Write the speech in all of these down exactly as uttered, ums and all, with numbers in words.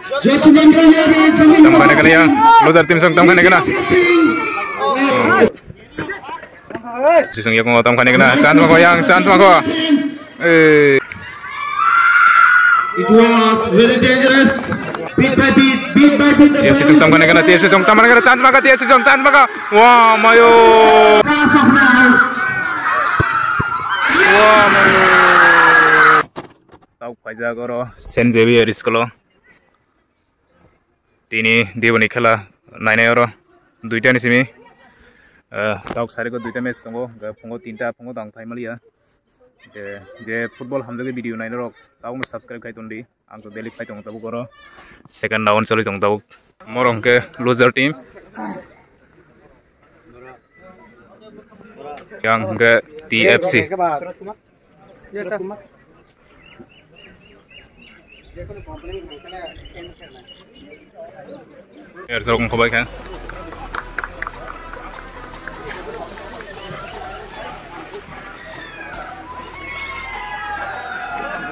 Tamkha nai kana yang, loser team song tamkha nai kana. Sisong yakung tamkha nai kana, chance mako yang, chance mako. Eh. It was very dangerous. Beat by beat, beat by beat. T F C song tamkha nai kana, T F C song tamkha nai kana, chance maka, T F C song chance maka. Wah, mayo. Chance of now. Wah, mayo. Tau phaijak oro Saint Xavier school o. Tini diboni khela nainai oro duita ni simi, eh, tok sariko duita match tongo, hwnkhe phungo tinta phungo tong phai maliya. Je, je football hamjagwi video nainai rok tabukno subscribe khai tondi, ang to daily khai tongo tabuk oro second round choli tongo tabuk. Moro hwnkhe loser team. Yang hwnkhe T F C. Er, sorok wngkha bai kha.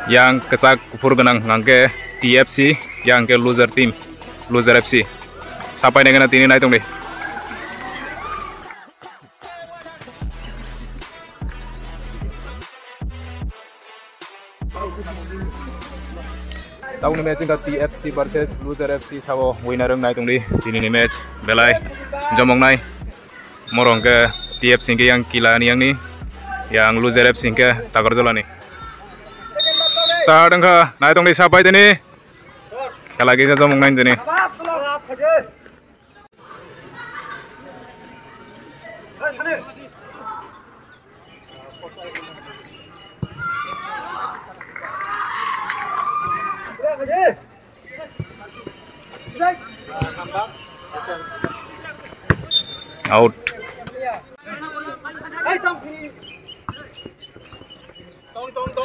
Yang kwchak kuphur gwnang hwnkhe T F C, yang khe loser team, loser F C. Sapai nai gana tini nai tongdi. Tabukni match wngkha T F C versus loser F C, sabo winner wng nai tongdi tinini match belai jomok nai. Moro hwnkhe T F C hwnkhe yang Kila ni yang ni, yang loser F C hwnkhe Takarjola ni. Start wngkha, nai tongdi sapai tini. Khela kisa jomok nai tini. Out.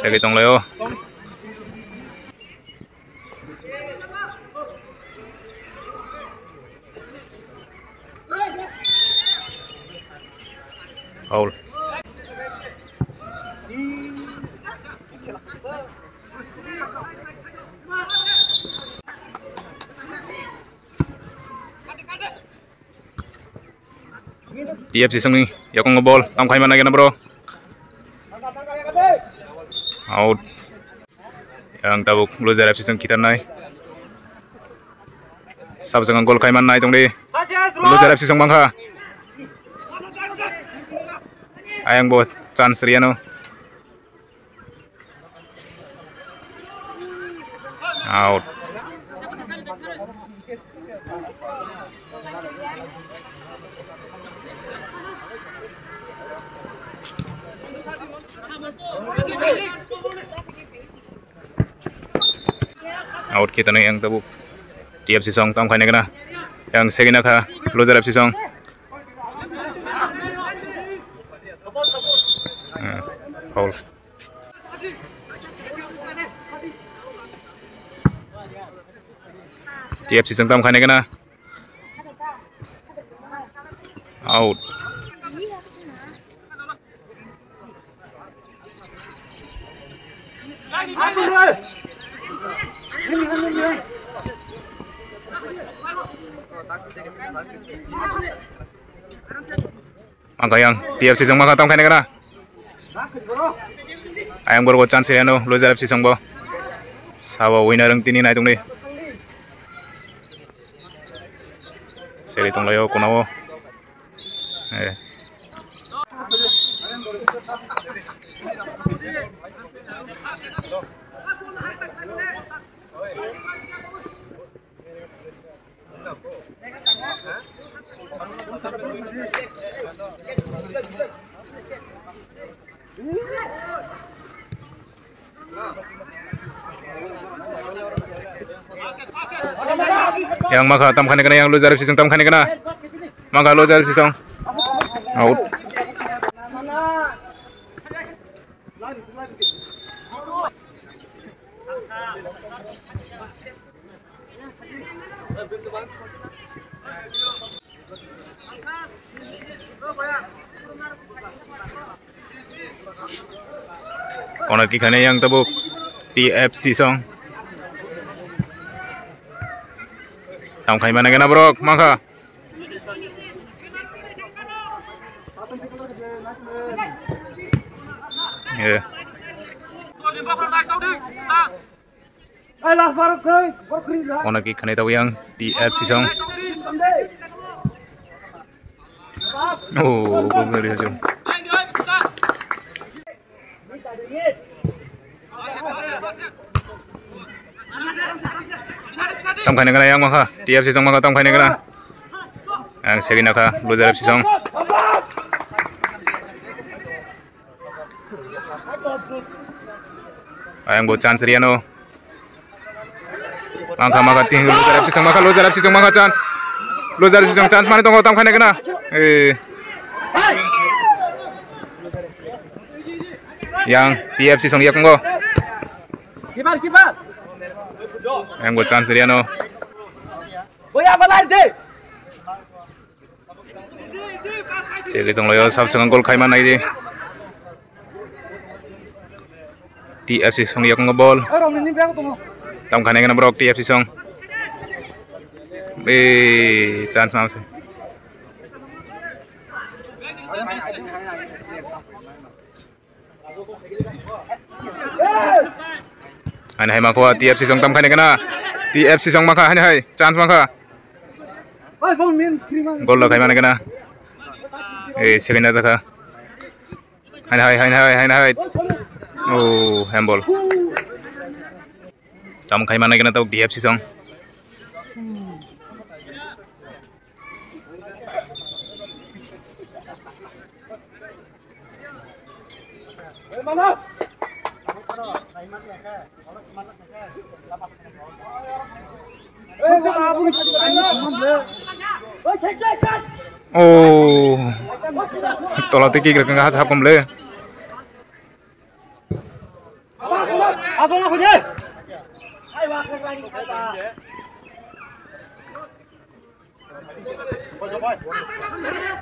Segi tonglaio. Foul. T F C songni yakungo ball tam khaima nai gana bro. Out. Yang tabuk loser F C song khitar nai. Sab song goal khaima nai tongdi. Loser F C song bangkha. Ayang bo chance riano. Out. Out kita nih yang tabuk. T F C song tam khaina kana. Yang segina kha loser F C song. Eh, foul. T F C song tam khaina kana. Out. Mangkha yang T F C song mangkha tong khaina kana. Ayang borok chance riano loser F C song bo. Sabo winner wng tini nai tongni. Seri tonglaio kunao. Eh. Yang mangkha tam khaina kana, yang loser F C song tam khaina kana. Mangkha loser F C song. Out. Corner kick khaina yang tabuk T F C song. Tamo khai mane gana borok, mangkha. Eh. Kono ki khanai tau yang T F C song. Oh, gol ngari hajung. Tam khaina gana yang mangkha, T F C song mangkha, tam khaina gana. Yang second kha, loser F C song. Ayang bo chance riano. Mangkha, mangkha, tin loser F C song mangkha, loser F C song mangkha chance. Loser F C song chance mani tongo, tam khaina gana. Eh. Yang T F C song yakungo. Keeper, keeper. Yang bo chance riano. Boya balai de. Segi tonglaio, sab song gol khaima nai di. T F C song yakungo ball. Tam khaina gana borok T F C song. Eh, chance mamse. Ani hai mangkha T F C song tam khaina gana. T F C song mangkha, hani hai chance mangkha. Gol da khaimani gana. Eh, second da kha. Hani hai, hani hai, hani hai. Oh, handball. Tam khaimani gana tau T F C song. Oh, tola tei kick rwkha ha sakomle.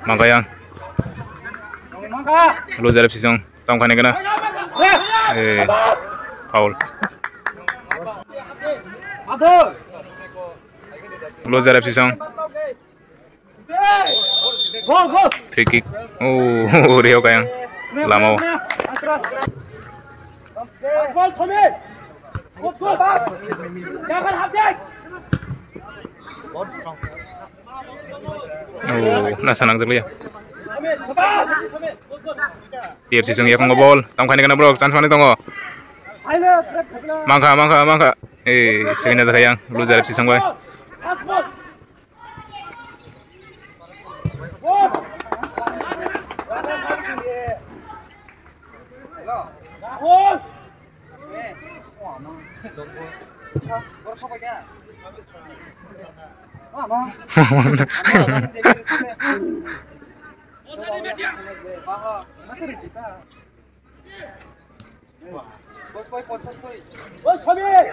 Mangkha yang. Loser F C song tam khaina gana. Eh, foul. Loser F C song. Free kick. Oh, Reo Kayang. Lama o. Oh, nasa nang jeliya. T F C song yakungo ball. Tam khaina gana borok chance mani tongo. Mangkha, mangkha, mangkha. Eh, second da kha yang. Loser F C song bai.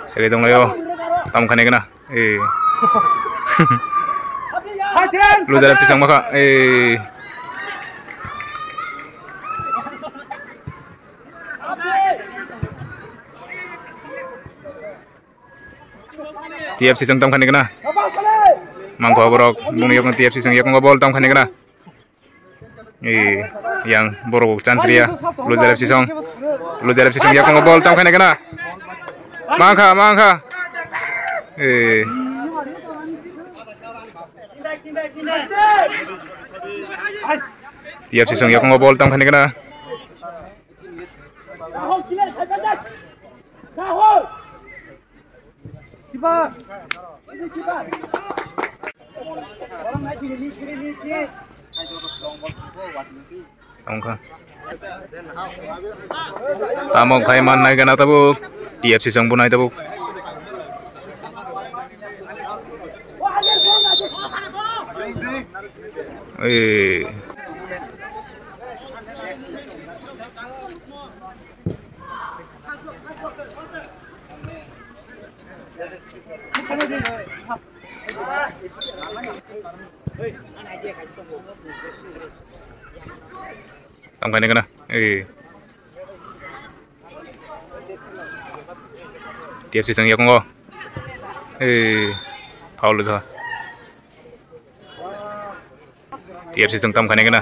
Segi tonglaio. Tam khaina gana. Eh. Loser F C song mangkha. Eh. T F C song tam khaina gana. Mangkha borok bumung yakungo T F C song yakungo ball tam khaina gana. Eh, yang borok chance riya. Loser F C song. Loser F C song yakungo ball tam khaina gana. Mangkha, mangkha. Eh. T F C song yakungo ball tam khaina gana. Wngkha. Tamo khai mannai gana tabuk. T F C song bunai tabuk. Eh. Tangkhaini gana. Eh. T F C song yakungo. Eh. Foul ja. T F C song tam khani kana.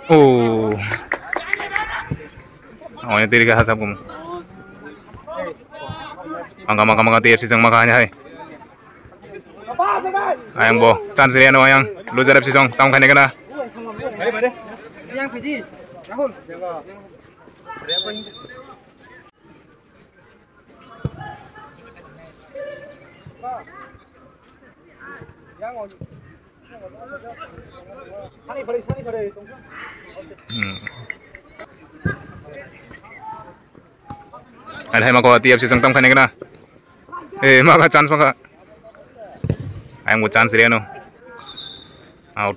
Oh. Oh, ini tiri ka hasap kum. Maka, maka, maka, T F C song maka hanya hai. Ayang bo, chance ria no ayang. Loser F C song, tam khani kana. Hmm. Alhai mako T F C song tam khani kana. Eh, maka chance maka. Ayang bo chance ria no. Out.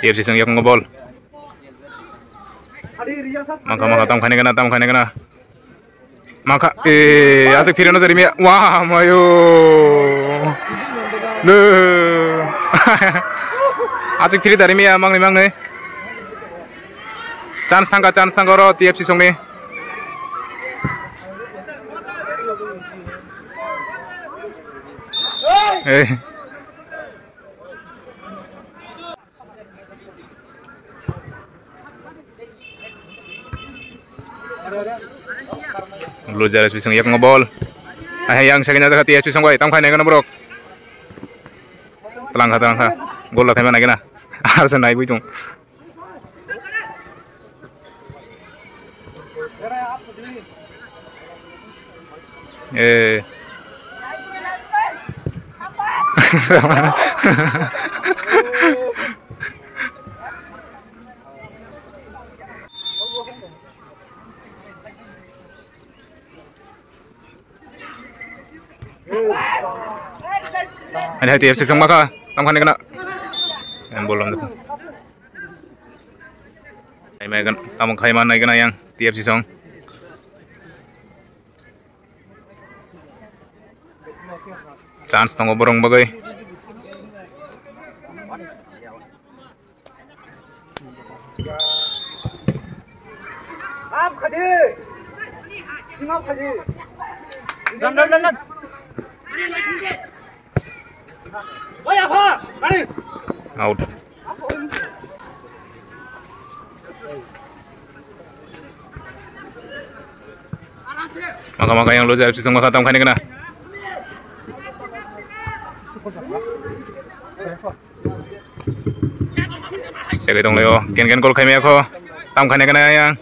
T F C song yakung ball. Maka, maka, tam khani kana, tam khani kana. Maka, eh, asik phiri no jari miya. Wah, mayo. Le. Asik phiri dari miya, mangni, mangni. Chance thangka, chance thangka oro T F C songni. Eh. Loser F C song yakung ball. Ahai yang second jaga T F C song bai tam khai nai kana borok. Telang kha, telang kha. Goal la khai ma nai kana. Arsa nai bui tung. Eh. Ani hai T F C song maka, tam khani kana. Em bolong tu. Ai mai kan, tam khai ma nai kana yang T F C song. Chance tongo borong bagwi. Out. Maka maka yang loser F C song maka tam khani kana. Sekai tong leo, gen gen gol khai maya kho. Tam khani kana yang.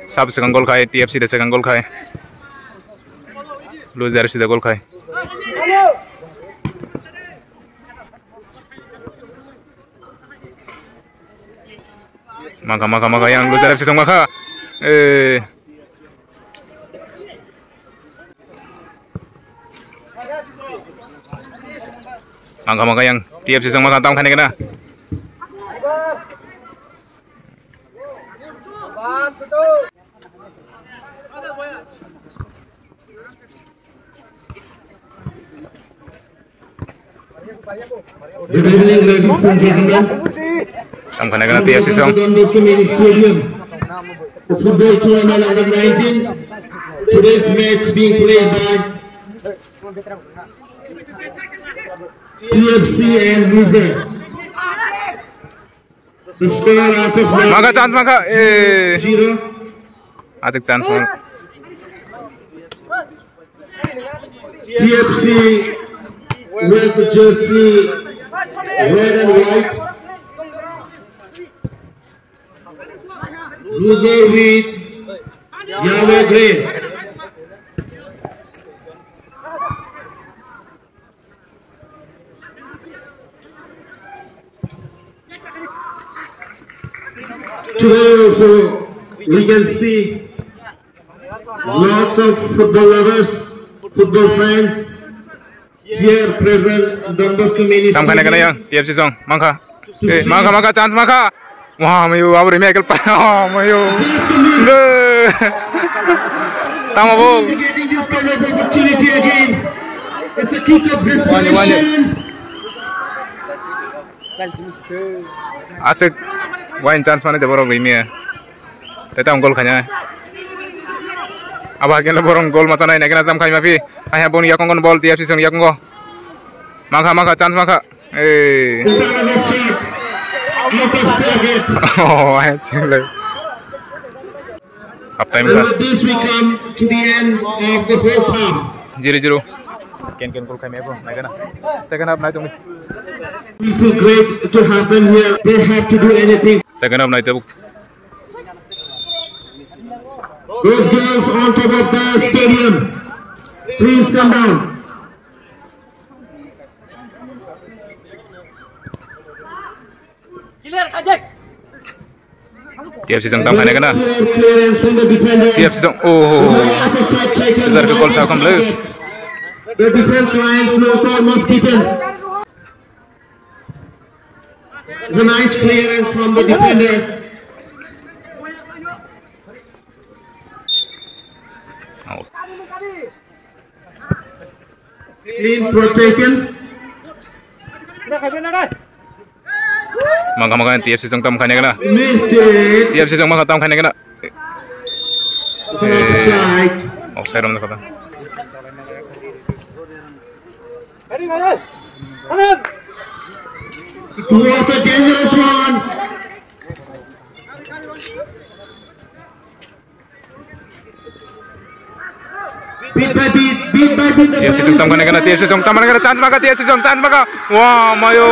Sab sekai gol khai, T F C de sekai gol khai. Loser F C de gol khai. Maka, maka, maka, yang loser F C song maka. Eh. Maka, maka, yang T F C song maka, tam khani kana. Good evening, ladies and gentlemen. Tam khana kana T F C song. Don Bosco Mini Stadium. Football tournament under nineteen. Today's match being played by T F C and Ruza. Maka chance maka, eh. Ajak chance maka. T F C with the jersey red and white. Loser with yellow green. Today also we can see lots of football lovers, football fans here present Don Bosco Mini Stadium. Tam khana kana yang T F C song mangkha. Eh, mangkha, mangkha, chance mangkha. Wah, mayu, abri Michael pa. Oh, mayu. Tamo bo. Getting this kind of opportunity again. It's a kick of desperation. Asik wine chance mane de borok rimi. Teta gol khanya. Abo hakhe borok goal masa nai naikhe na jam khai ma phi. Hai hai boni yakungo ball T F C song yakungo. Makha makha chance makha. Ei. Oh, hai chinglai. Half time ka. With this we come to the end of the first half. Zero zero. Ken ken goal khai ma phi naikhe na. Second half nai tongni. We feel great to have them here. They have to do anything. Second half nai tabuk. Those girls on top of the stadium, please come down. T F C song tam khai naikhe na. Clearance from the defender. T F C song, oh. User ke goal sa kham le. The defense lines, no call must be done. It's a nice clearance from the defender. Out. Clean throw taken. Mangka mangka T F C song tam khai naikhe na. Missed it. T F C song mangka tam khai naikhe na. It's an offside. Offside rom kata. It was a dangerous one. Bit by bit, bit by bit, the T F C song tam khai naikhe na, T F C song tam khai naikhe na, chance maka, T F C song chance maka. Wah, mayo.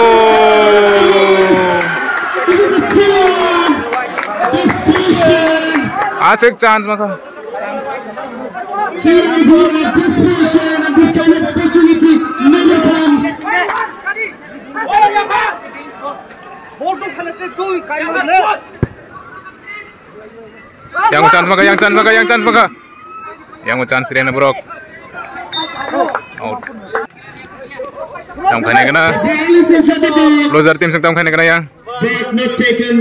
It is a serious desperation. Asik chance maka. Here is a desperation and this kind of opportunity never comes. Yang chance maka, yang chance maka, yang chance maka. Yang chance rena borok. Out. Tam khai naikhe na. Loser team song tam khai naikhe na yang. Back not taken.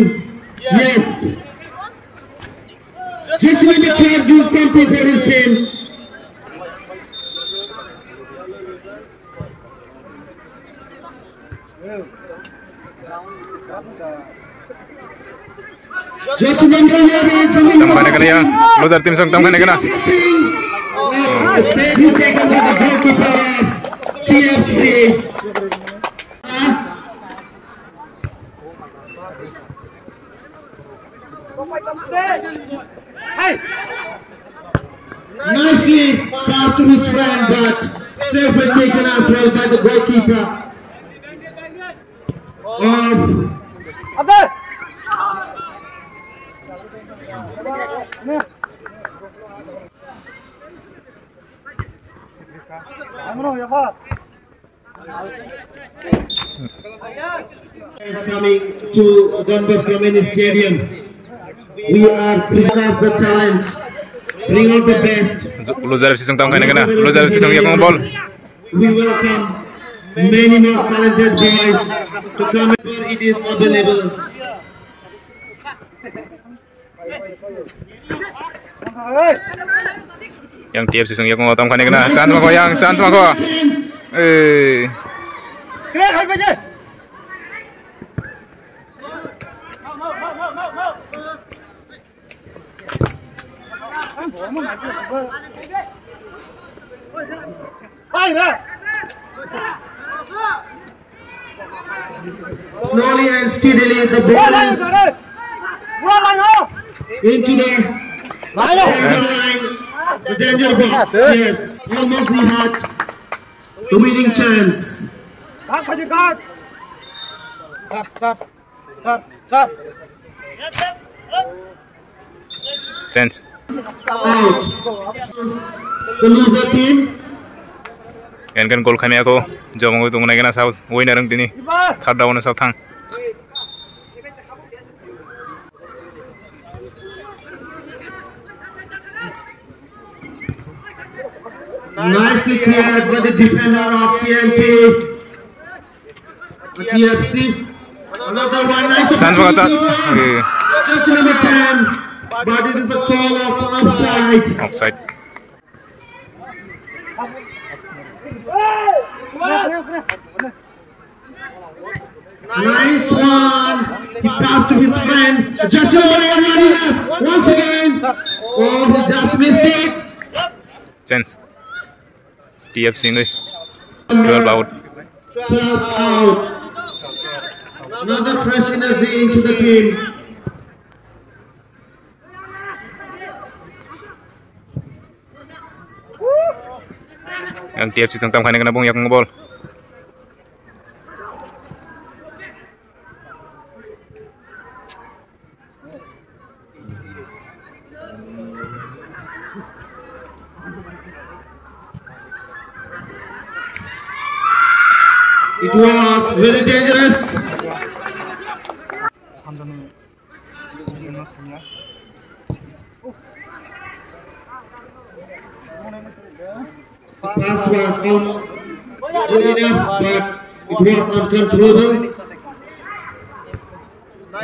Yes. Just let me try and do something for his team. Just remember, you are in Tam khai naikhe na yang. Loser team song tam khai naikhe na. Save taken by the goalkeeper of T F C. Nicely passed to his friend, but safely taken as well by the goalkeeper of Is coming to Don Bosco Mini Stadium. We are prepared as the talent. Bring out the best. Loser F C song tam khai naikhe na. Loser F C song yakung ball. We welcome many more talented boys to come whenever it is available. Yang T F C song yakung tam khai naikhe na. Chance mako yang, chance mako. Eh. Slowly and steadily, the ball is into the danger line, the danger box. Yes, almost he had the winning chance. Change. Out. The loser team. Yang kan goal khamya ko, jomong tong naikhe na sao, winner ang tini. Third round sao thang. Nicely cleared by the defender of T N T. T F C. Another one, nice. Chance maka, chance. Just number ten, but it is a call of offside. Offside. Nice one. He passed to his friend. Joshua Marias once again. Oh, he just missed it. Change. T F C ni twelve out. Twelve out. Another fresh energy into the team. Yang T F C tang tam khaina kena bung yakung bol. It was very dangerous. Pass was out good enough, but it was uncontrollable.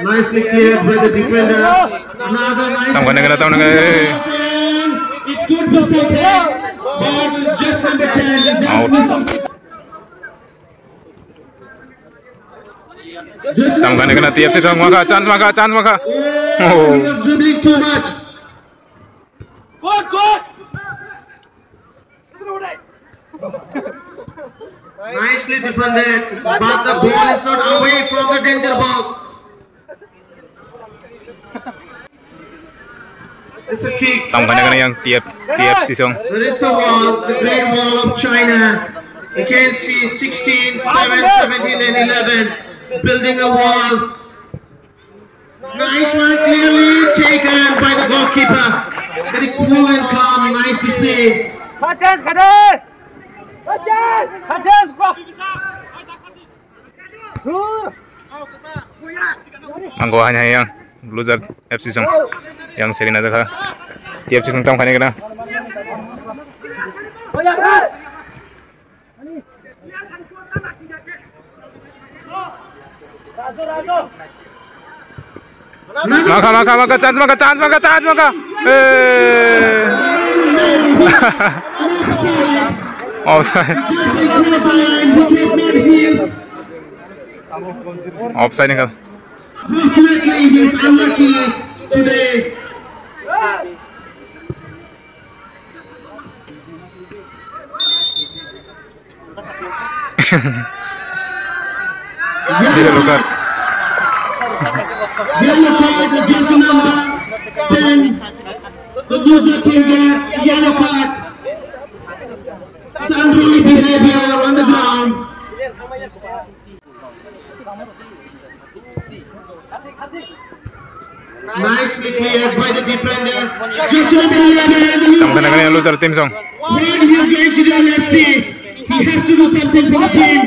Nicely cleared by the defender. Another nice. Tang khaina kena, tang khaina kena. It's good for something. But just number ten. Out. Tang khaina kena, T F C tang maka, chance maka, chance maka. Oh. He was dribbling too much. Good, good. Nicely defended, but the ball is not away from the danger box. It's a kick. Tang khaina kena yang T F, T F C song. There is a wall, the Great Wall of China. You can see sixteen, seven, seventeen and eleven building a wall. Nice one, clearly taken by the goalkeeper. Very cool and calm, nice to see. Ang go hanya yang loser F C song yang seri na dekha. T F C song tam khani kena. Maka, maka, maka, chance maka, chance maka, chance maka. Eh. Offside. Offside ni kal. Unfortunately, he's unlucky today. Yellow card. Yellow card, jersey number ten. The loser team gets yellow card. It's unruly behavior on the ground. Nicely cleared by the defender. Jersey number eleven. Tang khaina kena loser team song. What he is going to do, let's see. He has to do something for the team.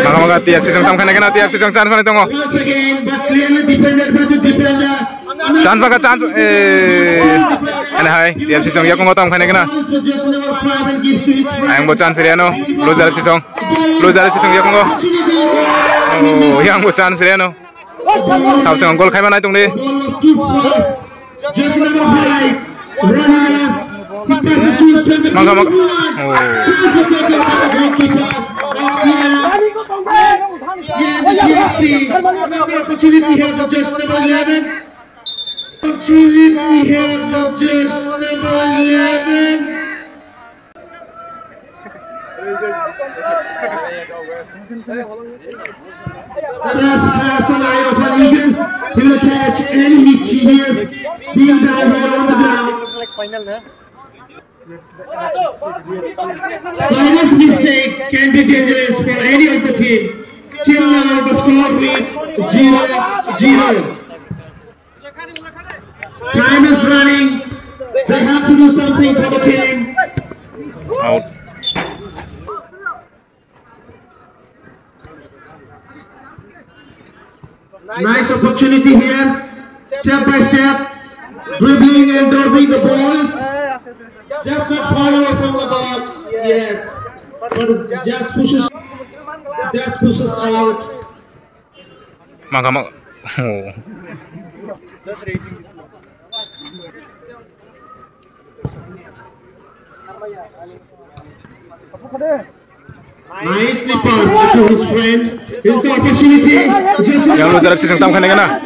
Maka maka T F C song tam khana kena, T F C song chance mane tongo. Once again, but clearly defended by the defender. Chance maka chance, eh, ane hai, T F C song yakungo tam khana kena. Ayang bo chance riano, loser F C song, loser F C song yakungo. Oh, ayang bo chance riano. Sab song goal khaima nai tongdi. Jersey number five, Ranidas. He passes to his friend. Maka, maka. Oh. Opportunity here for jersey number eleven. Opportunity here for jersey number eleven. Ref has an eye of an eagle. He will catch any mischievous being there on the ground. Slightest mistake can be dangerous for any of the team. Till now, the score reads zero zero. Time is running. They have to do something for the team. Out. Nice opportunity here. Step by step, dribbling and dodging the balls. Just not far away from the box. Yes. But just pushes, just pushes out. Maka mak. Oh. Nicely passed to his friend. It's the opportunity. Just Yang lu darap sisang tam khane kana?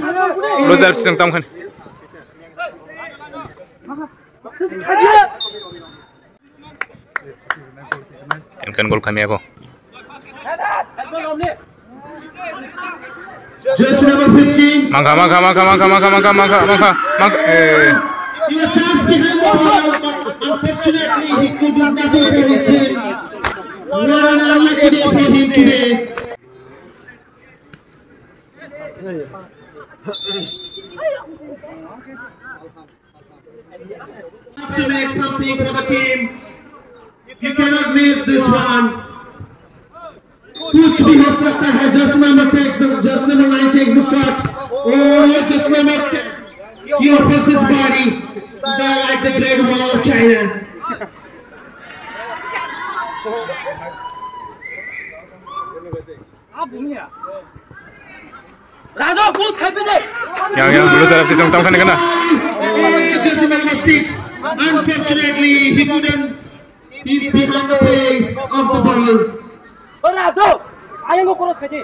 Lu darap sisang tam khane. Kan kan gol kami ako. Jersey number fifteen. Mangkha, mangkha, mangkha, mangkha. Eh. Your chance behind the ball, but unfortunately he could do nothing for his team. What an unlucky day for him today. Have to make something for the team. You cannot miss this one. Kuch bhi ho sakta hai. Jersey number takes the, jersey number nine takes the shot. Oh, jersey number ten. He offers his body. They like the Great Wall of China. Rajo, bus khai pede. Yang, yang, dulu saya sisong tam khane kana. Jersey number six. Unfortunately, he couldn't. He's behind the pace of the ball. O Rajo, ayang ko cross khai de.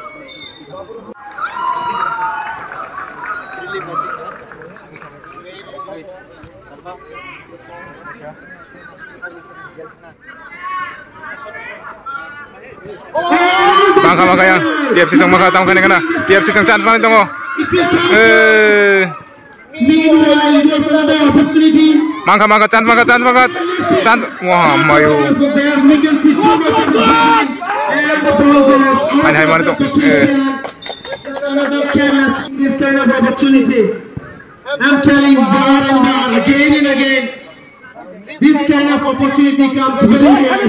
Bangkha, bangkha yang. T F C song bangkha, tam khani kana. T F C song chance mani tongo. Eh. Bangkha, bangkha, chance, bangkha, chance, bangkha. Chance. Wah, mayo. Hai, hai, mani to. Eh. This kind of opportunity. I'm telling bar and bar, again and again, this kind of opportunity comes very rare.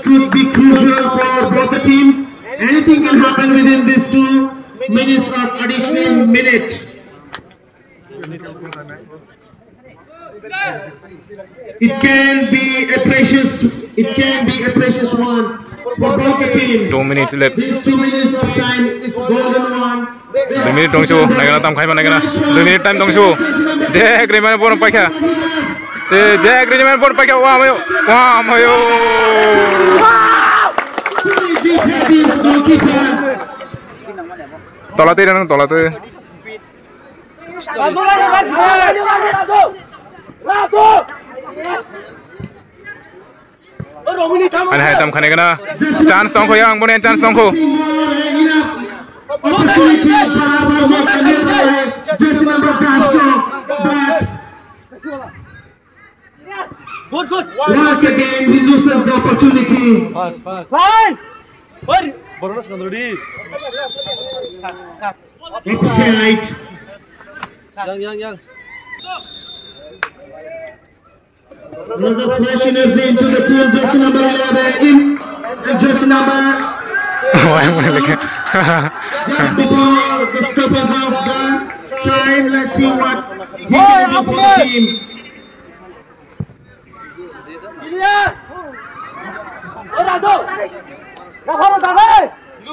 Could be crucial for both the teams. Anything can happen within these two minutes or additional minute. It can be a precious, it can be a precious one for both the team. Two minutes left. These two minutes of time is golden one. Dui minute dong sibo, naikana tam khaima naikana. Dui minute time dong sibo. Jack Rayman borok paikha. Eh, Jack Rayman borok paikha. Wah, mayo. Wah, mayo. Tola tei rano, tola tei. Ani hai tam khane kana. Chance tong kho yang, boni chance tong kho. Opportunity, jersey number ten, but Good, good. Once again, he loses the opportunity. Fast, fast. Fine. Oi. Borok no swkang rwdi. Offside. Yang, yang, yang. Another fresh energy into the team, jersey number eleven in, and jersey number Why am I looking? Just before the stoppage of the time, let's see what he can do for the team.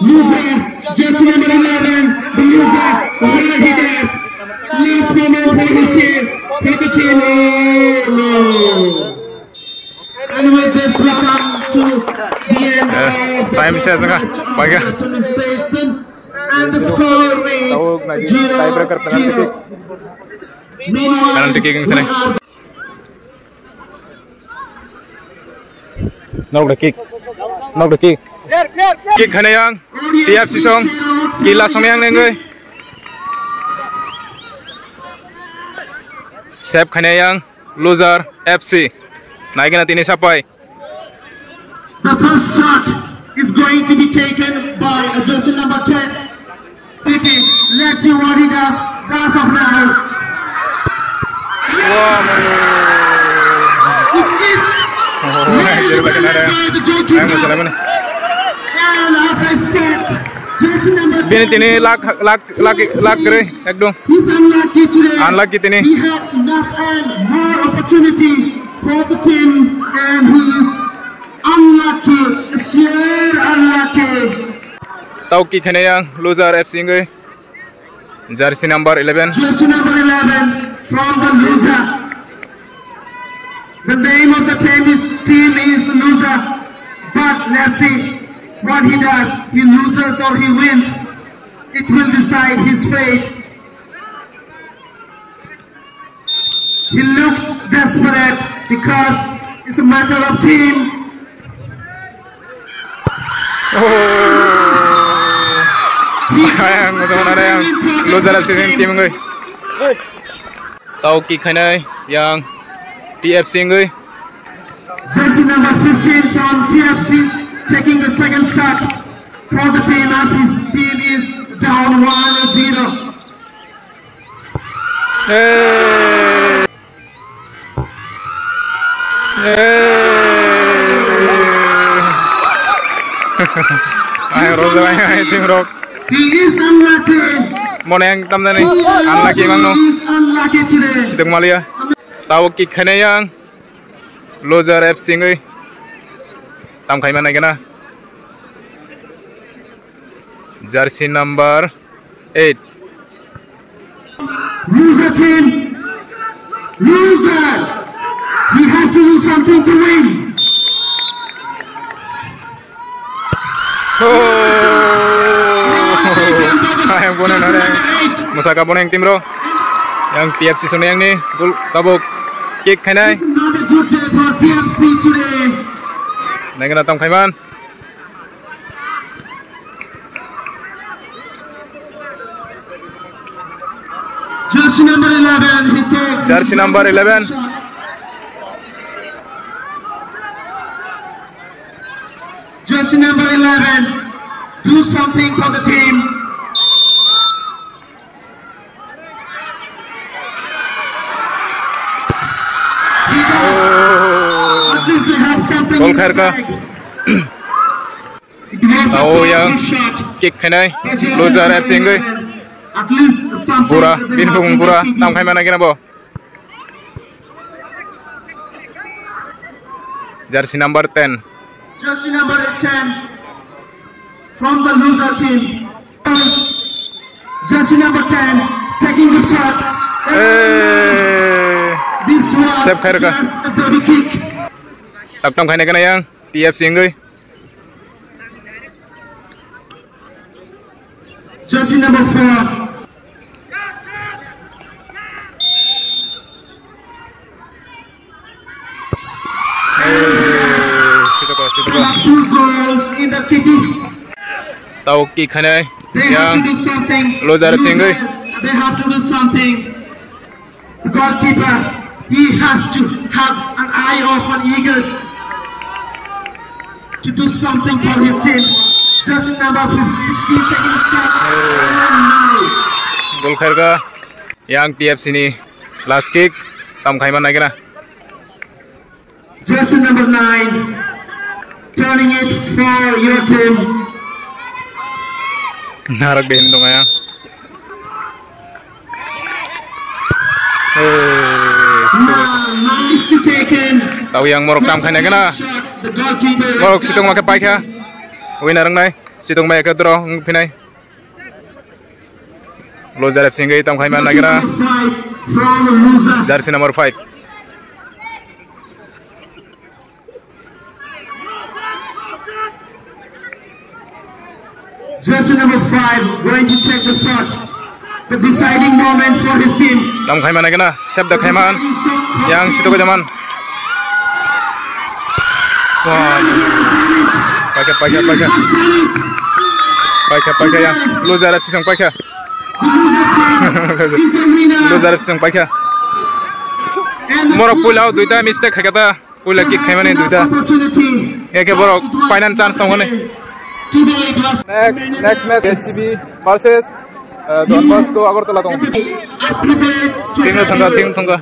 Loser, jersey number eleven, the loser, Rahidas. Last moment for his team, for the team. Oh, no. And with this, we come to the end of the time session. And the score reads zero zero. Penalty kicking sini. Knock the kick. Knock the kick. Kick khane yang. T F C song. Kila song yang nengoi. Save khane yang. Loser F C. Naigena tini sapai. The first shot is going to be taken by a jersey number ten. City, let's see what he does. That's of now. Ayang salai mani. And as I said, jersey number Bini tini lak, lak, lak, lak kere, ekdom. He's unlucky today. Unlucky tini. He had enough and more opportunity for the team, and he is unlucky, sheer unlucky. Tau kick khaina yang, loser F C wngwi. Jersey number eleven. Jersey number eleven from the loser. The name of the team is, team is loser. But let's see what he does. He loses or he wins. It will decide his fate. He looks desperate because it's a matter of team. Oh. Ayang, moto mana yang loser F C ni team wngwi. Tau kick khainai yang T F C wngwi. Jersey number fifteen from T F C taking the second shot for the team as his team is down one zero. Hey. Hey. Ay, Rosa, ay, ay, team Rock. He is unlucky. Mone yang tam jani. Unlucky mang no. He is unlucky today. Sidok malia. Tau kick khainai yang. Loser F C wngwi. Tam khaima nai gana. Jersey number eight. Loser team. Loser. He has to do something to win. Oh. Ayang bono nare. Musaka bono yang team ro. Yang T F C sone yang ni gol tabuk kick khainai. This is not a good day for T F C today. Nengena tam khaiman. Jersey number eleven, he takes. Jersey number eleven. Jersey number eleven, do something for the team. He does. At least they have something in the bag. Tao yang kick khainai loser F C wngwi. Bura, bini bumung Bura, tam khaima nai kena bo. Jersey number ten. Jersey number ten from the loser team. Jersey number ten taking the shot. Eh. This was just a baby kick. Tam tam khainai kena yang T F C wngwi. Jersey number four. Hey, situ ko, situ ko. Two goals in the kitty. Tao kick khainai. They have to do something. Loser F C wngwi. They have to do something. The goalkeeper, he has to have an eye of an eagle to do something for his team. Jersey number sixteen taking a shot. And now. Gol khairka yang T F C ni last kick tam khaima nai kena. Jersey number nine, turning it for your team. Narok de hindong ya. Hey, now, nicely taken. Tao yang morok tam khaina kena. The goalkeeper. Morok sitong ma khe paikha. Winner wngnai. Sitong ma khe draw wng phinai. Loser F C wngwi tam khaima nagira. Jersey number five from loser. Jersey number five. Jersey number five going to take the shot. The deciding moment for his team. Tam khaima nagira. Sep da khaiman. Yang situ ko jaman. Wah. Paikha, paikha, paikha. Paikha, paikha yang. Loser F C song paikha. Loser F C song paikha. Morok puila duita mistake khaikha ta. Puila kick khaimani duita. Eke borok final chance tongmani. Next, next match S C B versus, uh, Don Bosco Agartala tong. Team thangka, team thangka.